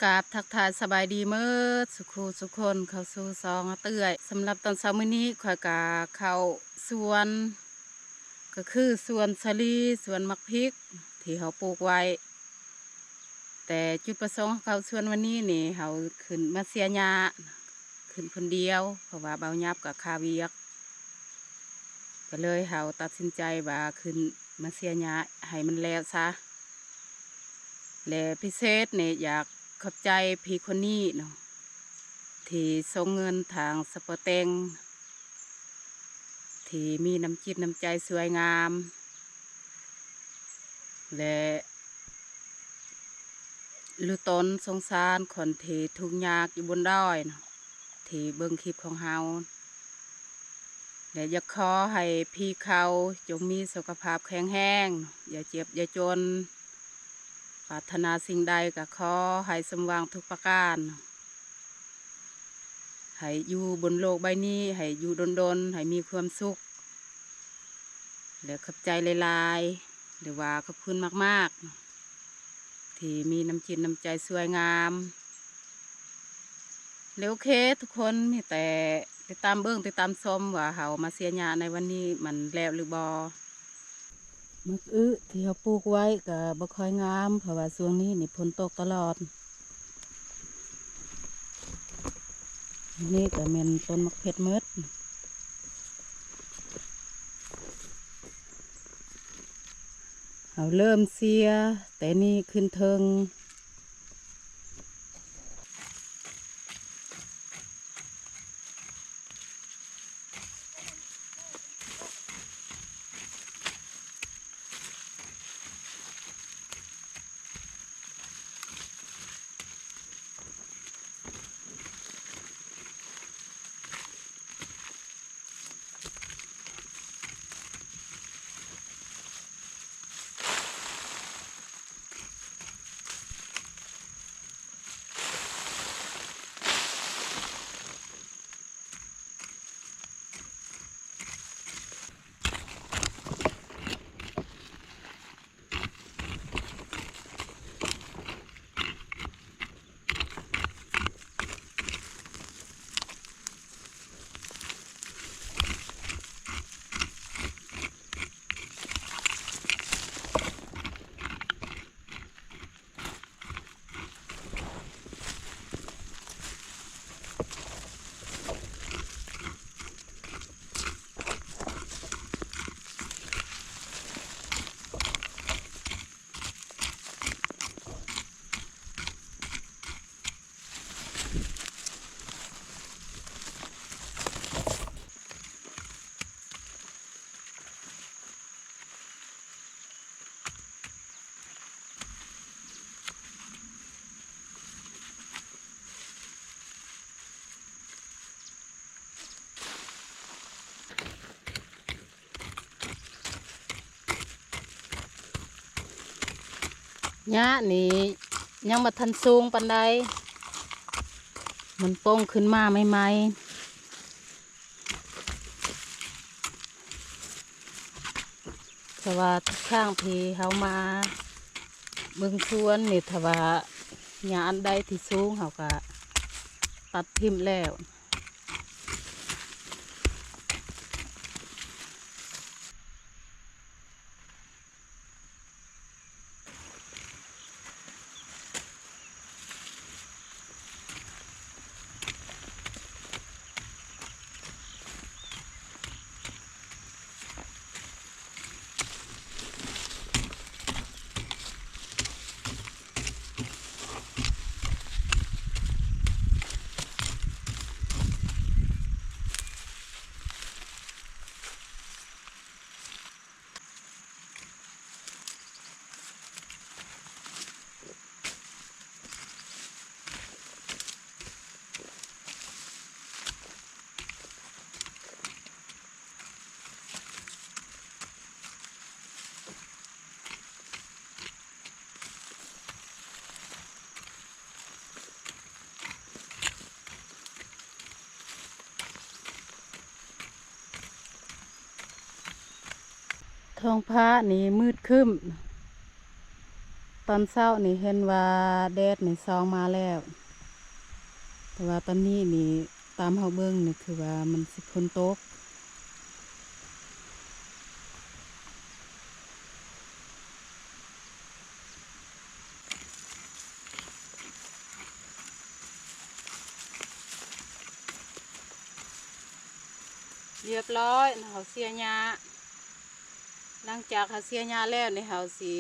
ກາບທັກທາຍສະບາຍດີເໝິດສູ່ຄູ່ສູ່ຄົນ ເຂົ້າສູ່ຊ່ອງອາເອື້ອຍ. ສຳລັບຕອນເຊົ້າມື້ນີ້ ຂ້ອຍກະເຂົ້າສວນ ກໍຄືສວນສາລີ ສວນໝາກພິກທີ່ເຮົາປູກໄວ້. ແຕ່ຈຸດປະສົງເຮົາເຂົ້າສວນວັນນີ້ນີ້ ເຮົາຂຶ້ນມາເສຍຫຍ້າ ຂຶ້ນຄົນດຽວ ເພາະວ່າບ່າວຫຍັບກໍຄາວຽກ ກໍເລີຍເຮົາຕັດສິນໃຈວ່າຂຶ້ນມາເສຍຫຍ້າໃຫ້ມັນແລ້ວຊະ. ແລະ ພິເສດນີ້ຢາກຂອບໃຈພີ່ຄົນນີ້ເນາະ ທີ່ສົ່ງເງິນທາງສະປະເຕັງ ທີ່ມີນ້ຳຈິດນ້ຳໃຈສວຍງາມ ແລະ ຮູ້ຕົນສົງສານຄົນທີ່ທຸກຍາກຢູ່ບົນດອຍເນາະ ທີ່ເບິ່ງຄລິບຂອງເຮົາ ແລະ ຢາກຂໍໃຫ້ພີ່ເຂົາຈົ່ງມີສຸຂະພາບແຂງແຮງ ຢ່າເຈັບຢ່າຈົນ ປາດຖະໜາສິ່ງໃດກໍຂໍໃຫ້ສົມຫວັງທຸກປະການ. ໃຫ້ຢູ່ບົນໂລກໃບນີ້ ໃຫ້ຢູ່ດົນໆ ໃຫ້ມີຄວາມສຸກ ແລະ ຂອບໃຈຫຼາຍໆ ຫຼືວ່າຂອບຄຸນມາກໆ ທີ່ມີນ້ຳຈິດນ້ຳໃຈສວຍງາມ. ແລະ ໂອເຄທຸກຄົນ ມີແຕ່ຕິດຕາມເບິ່ງ ຕິດຕາມຊົມວ່າເຮົາມາເສຍຫຍ້າໃນວັນນີ້ມັນແລ້ວຫຼືບໍ່. ໝາກອຶທີ່ເຮົາປູກໄວ້ກໍບໍ່ຄ່ອຍງາມ ເພາະວ່າຊ່ວງນີ້ນີ້ຝົນຕົກຕະຫຼອດ. ນີ້ກໍແມ່ນຕົ້ນໝາກເຜັດໝົດ. ເຮົາເລີ່ມເສຍແຕ່ນີ້ຂຶ້ນເທິງ. ຫຍ້ານີ້ຍັງບໍ່ທັນສູງປານໃດ ມັນປົ່ງຂຶ້ນມາໃໝ່ໆ. ເພາະວ່າທຸກຄັ້ງທີ່ເຮົາມາເບິ່ງສວນນີ້ ຖ້າວ່າຫຍ້າອັນໃດທີ່ສູງ ເຮົາກະຕັດຖິ້ມແລ້ວ. ທ້ອງຟ້ານີ້ມືດຄຶ້ມ. ຕອນເຊົ້ານີ້ເຫັນວ່າແດດນີ້ສ່ອງມາແລ້ວ, ແຕ່ວ່າຕອນນີ້ນີ້ຕາມເຮົາເບິ່ງນີ້ຄືວ່າມັນຊິຝົນຕົກ. ລຽບຮ້ອຍ ເຮົາເສຍຫຍ້າ. ຫຼັງຈາກເຮົາເສຍຫຍ້າແລ້ວນີ້ ເຮົາຊິ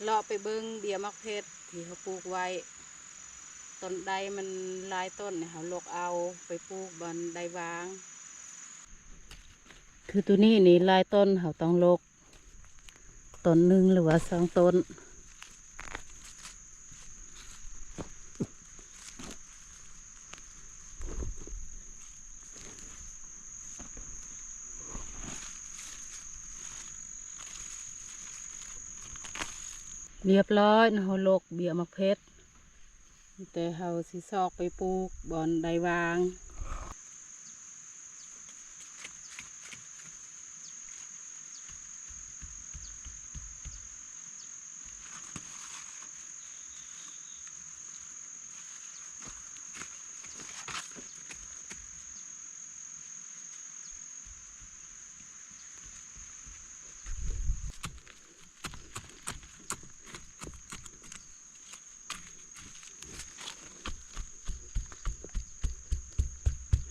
ເລາະໄປເບິ່ງເບ້ຍໝາກເພັດທີ່ເຮົາປູກໄວ້. ຕົ້ນໃດມັນຫຼາຍຕົ້ນນີ້ ເຮົາລົກເອົາໄປປູກບ່ອນໄດ້ຫວ່າງ. ຄືໂຕນີ້ນີ້ຫຼາຍຕົ້ນ ເຮົາຕ້ອງລົກ ຕົ້ນໜຶ່ງ ຫຼືວ່າສອງຕົ້ນ. ລຽບຮ້ອຍ ເຮົາລົກເບ້ຍໝາກເພັດ, ແຕ່ເຮົາຊິຊອກໄປປູກບ່ອນໄດ້ຫວ່າງ.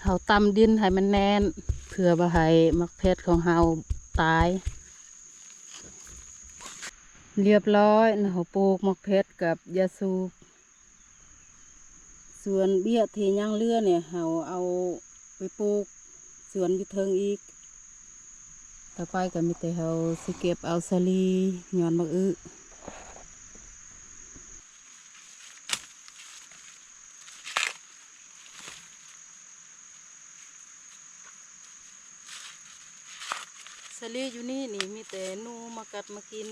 ເຮົາຕຳດິນໃຫ້ມັນແໜ້ນ ເພື່ອບໍ່ໃຫ້ໝາກເພັດຂອງເຮົາຕາຍ. ລຽບຮ້ອຍ ເຮົາປູກໝາກເພັດກັບຢາສູບ. ສ່ວນເບ້ຍທີ່ຍັງເຫຼືອນີ້ ເຮົາເອົາໄປປູກສວນຢູ່ເທິງອີກ. ຕໍ່ໄປກໍມີແຕ່ເຮົາຊິເກັບເອົາສາລີ ຍອດໝາກອຶ. ສາລີຢູ່ນີ້ນີ້ ມີແຕ່ໜູມາກັດມາກິນ.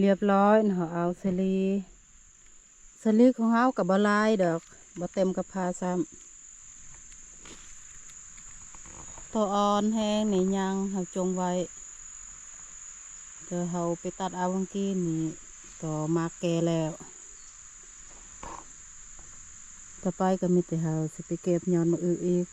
ລຽບຮ້ອຍ ເຮົາເອົາສາລີ. ສາລີຂອງເຮົາກໍບໍ່ຫຼາຍດອກ ບໍ່ເຕັມກະພາຊ້ຳ. ໂຕອ່ອນແຮງນີ້ຍັງ ເຮົາຈົ່ງໄວ້. ແຕ່ເຮົາໄປຕັດເອົາຫວ່າງກີ້ນີ້ ກໍໝາກແກ່ແລ້ວ. ຕໍ່ໄປກໍມີແຕ່ເຮົາຊິໄປເກັບຍອດໝາກອຶອີກ.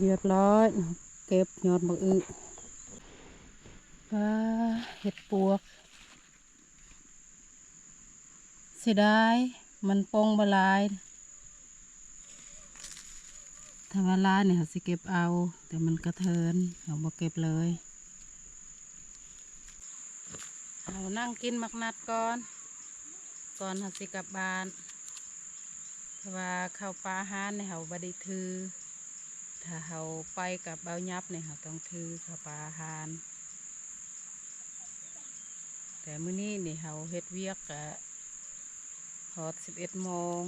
ລຽບຮ້ອຍ. ເກັບຍອດບັກອຶ. ປາ ເຫັດປວກ ເສຍດາຍ ມັນປົ່ງບໍ່ຫຼາຍ. ຖ້າວ່າຫຼາຍນີ້ເຮົາຊິເກັບເອົາ, ແຕ່ມັນກະເທີນ ເຮົາບໍ່ເກັບເລີຍ. ເຮົານັ່ງກິນໝາກນັດກ່ອນ ກ່ອນເຮົາຊິກັບບ້ານ. ເພາະວ່າເຂົ້າປາອາຫານນີ້ເຮົາບໍ່ໄດ້ຖື. ຖ້າເຮົາໄປກັບບ່າວຫຍັບນີ້ ເຮົາຕ້ອງຖືເຂົ້າປາອາຫານ. ແຕ່ມື້ນີ້ນີ້ເຮົາເຮັດວຽກກະຮອດສິບເອັດໂມງ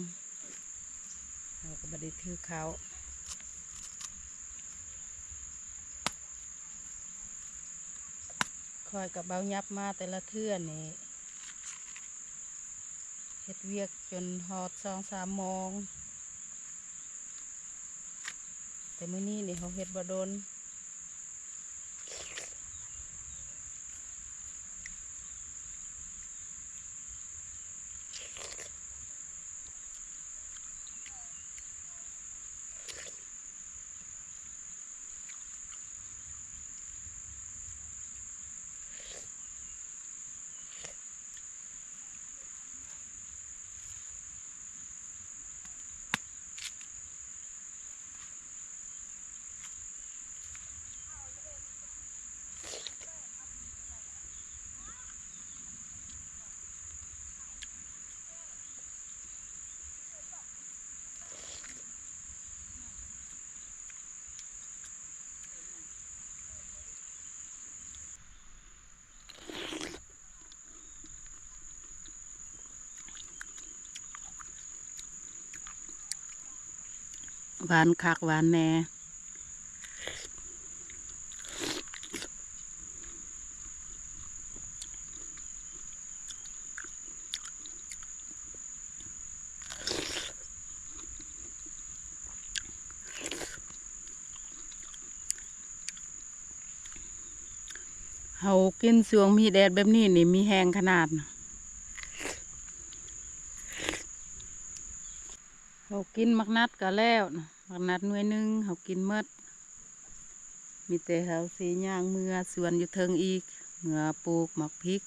ເຮົາກໍບໍ່ໄດ້ຖືເຂົ້າ. ຂ້ອຍກັບບ່າວຫຍັບມາແຕ່ລະເທື່ອນີ້ ເຮັດວຽກຈົນຮອດສອງສາມໂມງ. ແຕ່ມື້ນີ້ນີ້ເຮົາເຮັດບໍ່ດົນ. ຫວານຄັກຫວານແນ່. ເຮົາກິນຊ່ວງມີແດດແບບນີ້ນີ້ ມີແຮງຂະໜາດ. ເຮົາກິນໝາກນັດກະແລ້ວນະ, ໝາກນັດໜ່ວຍໜຶ່ງເຮົາກິນໝົດ. ມີແຕ່ເຮົາຊິຍ່າງເມືອສວນຢູ່ເທິງອີກ, ເມືອປູກໝາກພິກ.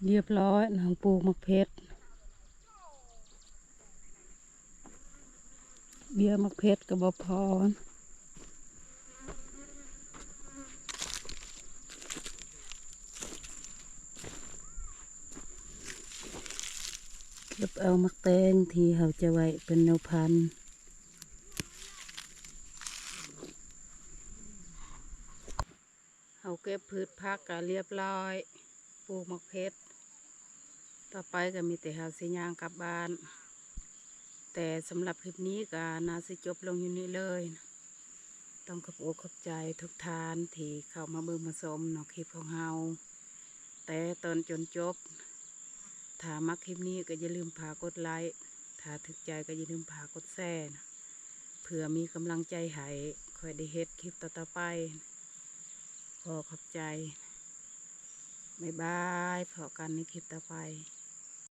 ຮຽບຮ້ອຍ ເຮົາປູກໝາກເຜັດ. ເບ້ຍໝາກເຜັດກໍບໍ່ພໍ. ເກັບເອົາໝາກແຕງທີ່ເຮົາຈະໄວ້ເປັນແນວພັນ. ເຮົາເກັບພືດຜັກກໍຮຽບຮ້ອຍ, ປູກໝາກເຜັດ, ຕໍ່ໄປກໍມີແຕ່ເຮົາຊິຍ່າງກັບບ້ານ. ແຕ່ສຳລັບຄລິບນີ້ກໍໜ້າຊິຈົບລົງຢູ່ນີ້ເລີຍ. ຕ້ອງຂອບອົກຂອບໃຈທຸກທ່ານທີ່ເຂົ້າມາເບິ່ງມາຊົມເນາະ ຄລິບຂອງເຮົາ ແຕ່ຕົ້ນຈົນຈົບ. ຖ້າມັກຄລິບນີ້ກໍຢ່າລືມຝາກກົດໄລ, ຖ້າຖືກໃຈກໍຢ່າລືມຝາກກົດແຊນະ ເພື່ອມີກຳລັງໃຈໃຫ້ຂ້ອຍໄດ້ເຮັດຄລິບຕໍ່ໆໄປ. ຂໍຂອບໃຈ. ບາຍບາຍ. ພໍ້ກັນໃນຄລິບຕໍ່ໄປ.